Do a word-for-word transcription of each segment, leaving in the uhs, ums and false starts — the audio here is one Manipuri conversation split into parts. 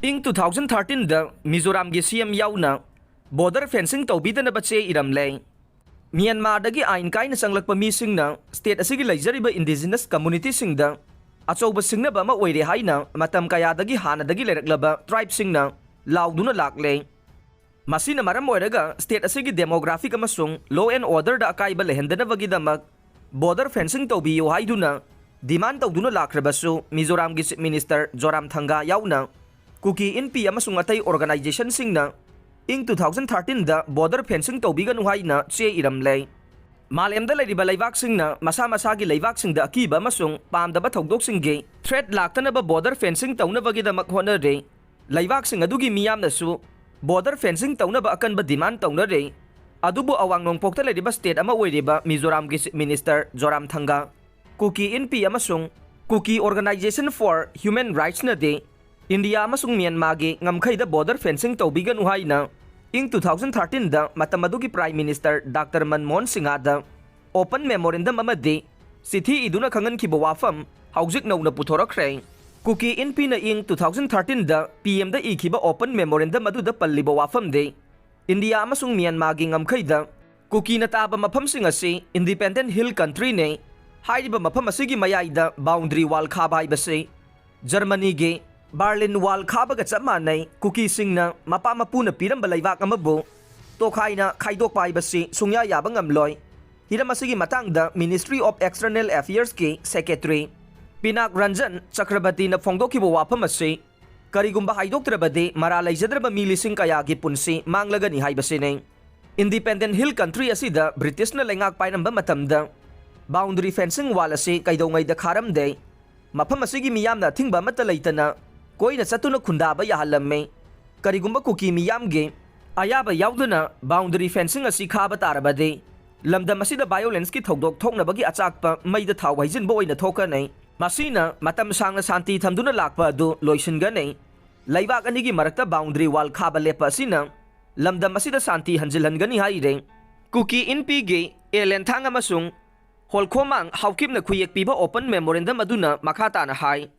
ꯏꯪ ꯇꯨ ꯊꯥꯎꯖꯟ ꯊꯥꯔꯇꯤꯟꯗ ꯃꯤꯖꯣꯔꯥꯝꯒꯤ ꯁꯤ ꯑꯦꯝ ꯌꯥꯎꯅ ꯕꯣꯔꯗꯔ ꯐꯦꯟꯁꯤꯡ ꯇꯧꯕꯤꯗꯅꯕ ꯆꯦ ꯏꯔꯝꯂꯦ꯫ ꯃ꯭ꯌꯥꯟꯃꯥꯔꯗꯒꯤ ꯑꯥꯏꯟ ꯀꯥꯏꯅ ꯆꯪꯂꯛꯄ ꯃꯤꯁꯤꯡꯅ ꯁ꯭ꯇꯦꯠ ꯑꯁꯤꯒꯤ ꯂꯩꯖꯔꯤꯕ ꯏꯟꯗꯤꯖꯤꯅꯁ ꯀꯝꯃꯨꯅꯤꯇꯤꯁꯤꯡꯗ ꯑꯆꯧꯕ ꯁꯤꯡꯅꯕ ꯑꯃ ꯑꯣꯏꯔꯦ ꯍꯥꯏꯅ ꯃꯇꯝ ꯀꯌꯥꯗꯒꯤ ꯍꯥꯟꯅꯗꯒꯤ ꯂꯩꯔꯛꯂꯕ ꯇ꯭ꯔꯥꯏꯕꯁꯤꯡꯅ ꯂꯥꯎꯗꯨꯅ ꯂꯥꯛꯂꯦ꯫ ꯃꯁꯤꯅ ꯃꯔꯝ ꯑꯣꯏꯔꯒ ꯁ꯭ꯇꯦꯠ ꯑꯁꯤꯒꯤ ꯗꯦꯃꯣꯒ꯭ꯔꯥꯐꯤꯛ ꯑꯃꯁꯨꯡ ꯂꯣ ꯑꯦꯟ ꯑꯣꯔꯗꯔꯗ ꯑꯀꯥꯏꯕ ꯂꯩꯍꯟꯗꯅꯕꯒꯤꯗꯃꯛ ꯕꯣꯔꯗꯔ ꯐꯦꯟꯁꯤꯡ ꯇꯧꯕꯤꯌꯨ ꯍꯥꯏꯗꯨꯅ ꯗꯤꯃꯥꯟ ꯇꯧꯗꯨꯅ ꯂꯥꯛꯈ꯭ꯔꯕꯁꯨ, ꯃꯤꯖꯣꯔꯥꯝꯒꯤ ꯆꯤꯐ ꯃꯤꯅꯤꯁꯇꯔ ꯖꯣꯔꯥꯝ ꯊꯪꯒꯥ ꯌꯥꯎꯅ ꯀꯨꯀꯤ ꯏꯟꯄꯤ ꯑꯃꯁꯨꯡ ꯑꯇꯩ ꯑꯣꯔꯒꯅꯥꯏꯖꯦꯁꯟꯁꯤꯡꯅ ꯏꯪ ꯇꯨ ꯊꯥꯎꯖꯟ ꯊꯥꯔꯇꯤꯟꯗ ꯕꯣꯔꯗꯔ ꯐꯦꯟꯁꯤꯡ ꯇꯧꯕꯤꯒꯅꯨ ꯍꯥꯏꯅ ꯆꯦ ꯏꯔꯝꯂꯦ꯫ ꯃꯥꯂꯦꯝꯗ ꯂꯩꯔꯤꯕ ꯂꯩꯕꯥꯛꯁꯤꯡꯅ ꯃꯁꯥ ꯃꯁꯥꯒꯤ ꯂꯩꯕꯥꯛꯁꯤꯡꯗ ꯑꯀꯤꯕ ꯑꯃꯁꯨꯡ ꯄꯥꯝꯗꯕ ꯊꯧꯗꯣꯛꯁꯤꯡꯒꯤ ꯊ꯭ꯔꯦꯠ ꯂꯥꯛꯇꯅꯕ ꯕꯣꯔꯗꯔ ꯐꯦꯟꯁꯤꯡ ꯇꯧꯅꯕꯒꯤꯗꯃꯛ ꯍꯣꯠꯅꯔꯦ꯫ ꯂꯩꯕꯥꯛꯁꯤꯡ ꯑꯗꯨꯒꯤ ꯃꯤꯌꯥꯝꯅꯁꯨ ꯕꯣꯔꯗꯔ ꯐꯦꯟꯁꯤꯡ ꯇꯧꯅꯕ ꯑꯀꯟꯕ ꯗꯤꯃꯥꯟ ꯇꯧꯅꯔꯦ꯫ ꯑꯗꯨꯕꯨ ꯑꯋꯥꯡ ꯅꯣꯡꯄꯣꯛꯇ ꯂꯩꯔꯤꯕ ꯁ꯭ꯇꯦꯠ ꯑꯃ ꯑꯣꯏꯔꯤꯕ ꯃꯤꯖꯣꯔꯥꯝꯒꯤ ꯆꯤꯐ ꯃꯤꯅꯤꯁꯇꯔ ꯖꯣꯔꯥꯝ ꯊꯪꯒꯥ, ꯀꯨꯀꯤ ꯏꯟꯄꯤ ꯑꯃꯁꯨꯡ ꯀꯨꯀꯤ ꯑꯣꯔꯒꯅꯥꯏꯖꯦꯁꯟ ꯐꯣꯔ ꯍ꯭ꯌꯨꯃꯦꯟ ꯔꯥꯏꯠꯁꯅꯗꯤ ꯏꯟꯗꯤꯌꯥ ꯑꯃꯁꯨꯡ ꯃ꯭ꯌꯥꯟꯃꯥꯔꯒꯤ ꯉꯝꯈꯩꯗ ꯕꯣꯔꯗꯔ ꯐꯦꯟꯁꯤꯡ ꯇꯧꯕꯤꯒꯅꯨ ꯍꯥꯏꯅ ꯏꯪ ꯇꯨ ꯊꯥꯎꯖꯟ ꯊꯥꯔꯇꯤꯟꯗ ꯃꯇꯝ ꯑꯗꯨꯒꯤ ꯄ꯭ꯔꯥꯏꯝ ꯃꯤꯅꯤꯁꯇꯔ ꯗꯥꯛꯇꯔ ꯃꯟꯃꯣꯍꯟ ꯁꯤꯡꯍꯗ ꯑꯣꯄꯟ ꯃꯦꯃꯣꯔꯦꯟꯗꯝ ꯑꯃꯗꯤ ꯆꯤꯊꯤ ꯏꯗꯨꯅ ꯈꯪꯍꯟꯈꯤꯕ ꯋꯥꯐꯝ ꯍꯧꯖꯤꯛ ꯅꯧꯅ ꯄꯨꯊꯣꯔꯛꯈ꯭ꯔꯦ꯫ ꯀꯨꯀꯤ ꯏꯟꯄꯤꯅ ꯏꯪ ꯇꯨ ꯊꯥꯎꯖꯟ ꯊꯥꯔꯇꯤꯟꯗ ꯄꯤ ꯑꯦꯝꯗ ꯏꯈꯤꯕ ꯑꯣꯄꯟ ꯃꯦꯃꯣꯔꯦꯟꯗꯝ ꯑꯗꯨꯗ ꯄꯜꯂꯤꯕ ꯋꯥꯐꯝꯗꯤ ꯏꯟꯗꯤꯌꯥ ꯑꯃꯁꯨꯡ ꯃ꯭ꯌꯥꯟꯃꯥꯔꯒꯤ ꯉꯝꯈꯩꯗ ꯀꯨꯀꯤꯅ ꯇꯥꯕ ꯃꯐꯝꯁꯤꯡ ꯑꯁꯤ ꯏꯟꯗꯤꯄꯦꯟꯗꯦꯟ ꯍꯤꯜ ꯀꯟꯇ꯭ꯔꯤꯅꯤ꯫ ꯍꯥꯏꯔꯤꯕ ꯃꯐꯝ ꯑꯁꯤꯒꯤ ꯃꯌꯥꯏꯗ ꯕꯥꯎꯟꯗꯔꯤ ꯋꯥꯜ ꯈꯥꯕ ꯍꯥꯏꯕꯁꯤ ꯖꯔꯃꯅꯤꯒꯤ ꯕꯥꯔꯂꯤꯟ ꯋꯥꯜ ꯈꯥꯕꯒ ꯆꯞ ꯃꯥꯟꯅꯩ꯫ ꯀꯨꯀꯤꯁꯤꯡꯅ ꯃꯄꯥ ꯃꯄꯨꯅ ꯄꯤꯔꯝꯕ ꯂꯩꯕꯥꯛ ꯑꯃꯕꯨ ꯇꯣꯈꯥꯏꯅ ꯈꯥꯏꯗꯣꯛꯄ ꯍꯥꯏꯕꯁꯤ ꯁꯨꯡꯌꯥ ꯌꯥꯕ ꯉꯝꯂꯣꯏ꯫ ꯍꯤꯔꯝ ꯑꯁꯤꯒꯤ ꯃꯇꯥꯡꯗ ꯃꯤꯅꯤꯁꯇ꯭ꯔꯤ ꯑꯣꯐ ꯑꯦꯛꯁꯇꯔꯅꯦꯜ ꯑꯦꯐꯤꯌꯔꯁꯀꯤ ꯁꯦꯀ꯭ꯔꯦꯇꯔꯤ ꯄꯤꯅꯥꯛ ꯔꯟꯖꯟ ꯆꯀ꯭ꯔꯕꯇꯤꯅ ꯐꯣꯡꯗꯣꯛꯈꯤꯕ ꯋꯥꯐꯝ ꯑꯁꯤ ꯀꯔꯤꯒꯨꯝꯕ ꯍꯥꯏꯗꯣꯛꯇ꯭ꯔꯕꯗꯤ ꯃꯔꯥ ꯂꯩꯖꯗ꯭ꯔꯕ ꯃꯤ ꯂꯤꯁꯤꯡ ꯀꯌꯥꯒꯤ ꯄꯨꯟꯁꯤ ꯃꯥꯡꯂꯒꯅꯤ ꯍꯥꯏꯕꯁꯤꯅꯤ꯫ ꯏꯟꯗꯤꯄꯦꯟꯗꯦꯟ ꯍꯤꯜ ꯀꯟꯇ꯭ꯔꯤ ꯑꯁꯤꯗ ꯕ꯭ꯔꯤꯇꯤꯁꯅ ꯂꯩꯉꯥꯛ ꯄꯥꯏꯔꯝꯕ ꯃꯇꯝꯗ ꯕꯥꯎꯟꯗꯔꯤ ꯐꯦꯟꯁꯤꯡ ꯋꯥꯜ ꯑꯁꯤ ꯀꯩꯗꯧꯉꯩꯗ ꯈꯥꯔꯝꯗꯦ꯫ ꯃꯐꯝ ꯑꯁꯤꯒꯤ ꯃꯤꯌꯥꯝꯅ ꯑꯊꯤꯡꯕ ꯑꯃꯠꯇ ꯂꯩꯇꯅ ꯀꯣꯏꯅ ꯆꯠꯇꯨꯅ ꯈꯨꯟꯗꯥꯕ ꯌꯥꯍꯜꯂꯝꯃꯤ꯫ ꯀꯔꯤꯒꯨꯝꯕ ꯀꯨꯀꯤ ꯃꯤꯌꯥꯝꯒꯤ ꯑꯌꯥꯕ ꯌꯥꯎꯗꯅ ꯕꯥꯎꯟꯗꯔꯤ ꯐꯦꯟꯁꯤꯡ ꯑꯁꯤ ꯈꯥꯕ ꯇꯥꯔꯕꯗꯤ ꯂꯝꯗꯝ ꯑꯁꯤꯗ ꯚꯥꯏꯑꯣꯂꯦꯟꯁꯀꯤ ꯊꯧꯗꯣꯛ ꯊꯣꯛꯅꯕꯒꯤ ꯑꯆꯥꯛꯄ ꯃꯩꯗ ꯊꯥꯎ ꯍꯩꯖꯤꯟꯕ ꯑꯣꯏꯅ ꯊꯣꯛꯀꯅꯤ꯫ ꯃꯁꯤꯅ ꯃꯇꯝ ꯁꯥꯡꯅ ꯁꯥꯟꯇꯤ ꯊꯝꯗꯨꯅ ꯂꯥꯛꯄ ꯑꯗꯨ ꯂꯣꯏꯁꯤꯟꯒꯅꯤ꯫ ꯂꯩꯕꯥꯛ ꯑꯅꯤꯒꯤ ꯃꯔꯛꯇ ꯕꯥꯎꯟꯗꯔꯤ ꯋꯥꯜ ꯈꯥꯕ ꯂꯦꯞꯄ ꯑꯁꯤꯅ ꯂꯝꯗꯝ ꯑꯁꯤꯗ ꯁꯥꯟꯇꯤ ꯍꯟꯖꯤꯜꯍꯟꯒꯅꯤ ꯍꯥꯏꯔꯦ꯫ ꯀꯨꯀꯤ ꯏꯟꯄꯤꯒꯤ ꯑꯦ ꯂꯦꯟꯊꯥꯡ ꯑꯃꯁꯨꯡ ꯍꯣꯜꯈꯣꯃꯥꯡ ꯍꯥꯎꯀꯤꯞꯅ ꯈꯨꯌꯦꯛ ꯄꯤꯕ ꯑꯣꯄꯟ ꯃꯦꯃꯣꯔꯦꯟꯗꯝ ꯑꯗꯨꯅ ꯃꯈꯥ ꯇꯥꯅ ꯍꯥꯏ,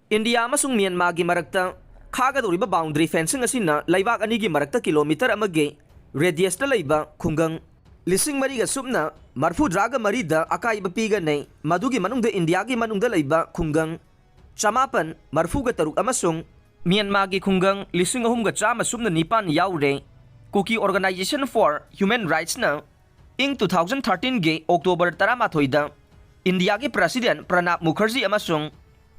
ꯏꯟꯗꯤꯌꯥ ꯑꯃꯁꯨꯡ ꯃ꯭ꯌꯥꯟꯃꯥꯔꯒꯤ ꯃꯔꯛꯇ ꯊꯥꯒꯗꯧꯔꯤꯕ ꯕꯥꯎꯟꯗꯔꯤ ꯐꯦꯟꯁꯤꯡ ꯑꯁꯤꯅ ꯂꯩꯕꯥꯛ ꯑꯅꯤꯒꯤ ꯃꯔꯛꯇ ꯀꯤꯂꯣꯃꯤꯇꯔ ꯑꯃꯒꯤ ꯔꯦꯗꯤꯌꯁꯇ ꯂꯩꯕ ꯈꯨꯡꯒꯪ ꯂꯤꯁꯤꯡ ꯃꯔꯤꯒ ꯁꯨꯞꯅ ꯃꯔꯐꯨꯇꯔꯥꯒ ꯃꯔꯤꯗ ꯑꯀꯥꯏꯕ ꯄꯤꯒꯅꯤ꯫ ꯃꯗꯨꯒꯤ ꯃꯅꯨꯡꯗ ꯏꯟꯗꯤꯌꯥꯒꯤ ꯃꯅꯨꯡꯗ ꯂꯩꯕ ꯈꯨꯡꯒꯪ ꯆꯃꯥꯄꯟ ꯃꯔꯐꯨꯒ ꯇꯔꯨꯛ ꯑꯃꯁꯨꯡ ꯃ꯭ꯌꯥꯟꯃꯥꯔꯒꯤ ꯈꯨꯡꯒꯪ ꯂꯤꯁꯤꯡ ꯑꯍꯨꯝꯒ ꯆꯥꯝꯃ ꯁꯨꯞꯅ ꯅꯤꯄꯥꯟ ꯌꯥꯎꯔꯦ꯫ Kuki Organisation for Human Rightsꯅ ꯏꯪ two thousand thirteenꯒꯤ October ꯇꯔꯥꯃꯥꯊꯣꯏꯗ ꯏꯟꯗꯤꯌꯥꯒꯤ President Pranab Mukherjee ꯑꯃꯁꯨꯡ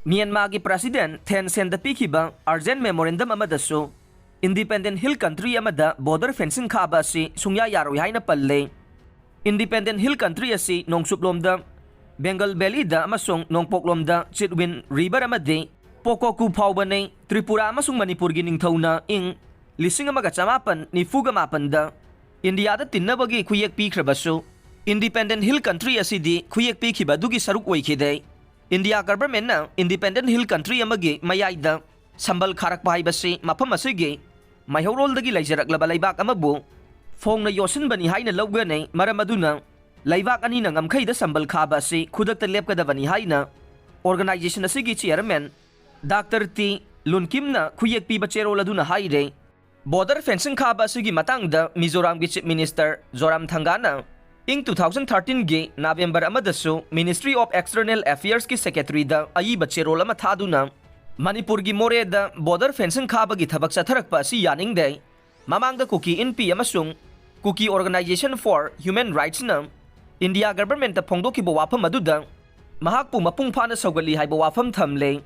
ꯃ꯭ꯌꯥꯟꯃꯥꯔꯒꯤ President Thein Seinꯗ ꯄꯤꯈꯤꯕ urgent memorandum ꯑꯃꯗꯁꯨ independent hill country ꯑꯃꯗ border fencing ꯈꯥꯕ ꯑꯁꯤ ꯁꯨꯡꯌꯥ ꯌꯥꯔꯣꯏ ꯍꯥꯏꯅ ꯄꯜꯂꯦ꯫ Independent hill country ꯑꯁꯤ ꯅꯣꯡꯆꯨꯞꯂꯣꯝꯗ Bengal Valleyꯗ ꯑꯃꯁꯨꯡ ꯅꯣꯡꯄꯣꯛꯂꯣꯝꯗ Chitwan River ꯑꯃꯗꯤ Pokoku ꯐꯥꯎꯕꯅꯤ꯫ ꯇ꯭ꯔꯤꯄꯨꯔꯥ ꯑꯃꯁꯨꯡ ꯃꯅꯤꯄꯨꯔꯒꯤ ꯅꯤꯡꯊꯧꯅ ꯏꯪ ꯂꯤꯁꯤꯡ ꯑꯃꯒ ꯆꯃꯥꯄꯟ ꯅꯤꯐꯨꯒ ꯃꯥꯄꯟꯗ ꯏꯟꯗꯤꯌꯥꯗ ꯇꯤꯟꯅꯕꯒꯤ ꯈꯨꯌꯦꯛ ꯄꯤꯈ꯭ꯔꯕꯁꯨ, independent hill country ꯑꯁꯤꯗꯤ ꯈꯨꯌꯦꯛ ꯄꯤꯈꯤꯕ ꯑꯗꯨꯒꯤ ꯁꯔꯨꯛ ꯑꯣꯏꯈꯤꯗꯦ꯫ ꯏꯟꯗꯤꯌꯥ governmentꯅ independent hill country ꯑꯃꯒꯤ ꯃꯌꯥꯏꯗ ꯁꯝꯕꯜ ꯈꯥꯔꯛꯄ ꯍꯥꯏꯕꯁꯤ ꯃꯐꯝ ꯑꯁꯤꯒꯤ ꯃꯩꯍꯧꯔꯣꯜꯗꯒꯤ ꯂꯩꯖꯔꯛꯂꯕ ꯂꯩꯕꯥꯛ ꯑꯃꯕꯨ ꯐꯣꯡꯅ ꯌꯣꯠꯁꯤꯟꯕꯅꯤ ꯍꯥꯏꯅ ꯂꯧꯒꯅꯤ꯫ ꯃꯔꯝ ꯑꯗꯨꯅ ꯂꯩꯕꯥꯛ ꯑꯅꯤꯅ ꯉꯝꯈꯩꯗ ꯁꯝꯕꯜ ꯈꯥꯕ ꯑꯁꯤ ꯈꯨꯗꯛꯇ ꯂꯦꯞꯀꯗꯕꯅꯤ ꯍꯥꯏꯅ organisation ꯑꯁꯤꯒꯤ chairman Doctor T Lunkim ꯅ ꯈꯨꯌꯦꯛ ꯄꯤꯕ ꯆꯦꯔꯣꯜ ꯑꯗꯨꯅ ꯍꯥꯏꯔꯦ꯫ Border fencing ꯈꯥꯕ ꯑꯁꯤꯒꯤ ꯃꯇꯥꯡꯗ ꯃꯤꯖꯣꯔꯥꯝꯒꯤ Chief Minister Zoramthangaꯅ ꯏꯪ two thousand thirteenꯒꯤ November ꯑꯃꯗꯁꯨ Ministry of External Affairsꯀꯤ Secretaryꯗ ꯑꯏꯕ ꯆꯦꯔꯣꯜ ꯑꯃ ꯊꯥꯗꯨꯅ ꯃꯅꯤꯄꯨꯔꯒꯤ ꯃꯣꯔꯦꯗ border fencing ꯈꯥꯕꯒꯤ ꯊꯕꯛ ꯆꯠꯊꯔꯛꯄ ꯑꯁꯤ ꯌꯥꯅꯤꯡꯗꯦ꯫ ꯃꯃꯥꯡꯗ Kuki Inpi ꯑꯃꯁꯨꯡ Kuki Organisation for Human Rightsꯅ ꯏꯟꯗꯤꯌꯥ governmentꯇ ꯐꯣꯡꯗꯣꯛꯈꯤꯕ ꯋꯥꯐꯝ ꯑꯗꯨꯗ ꯃꯍꯥꯛꯄꯨ ꯃꯄꯨꯡ ꯐꯥꯅ ꯁꯧꯒꯠꯂꯤ ꯍꯥꯏꯕ ꯋꯥꯐꯝ ꯊꯝꯂꯦ꯫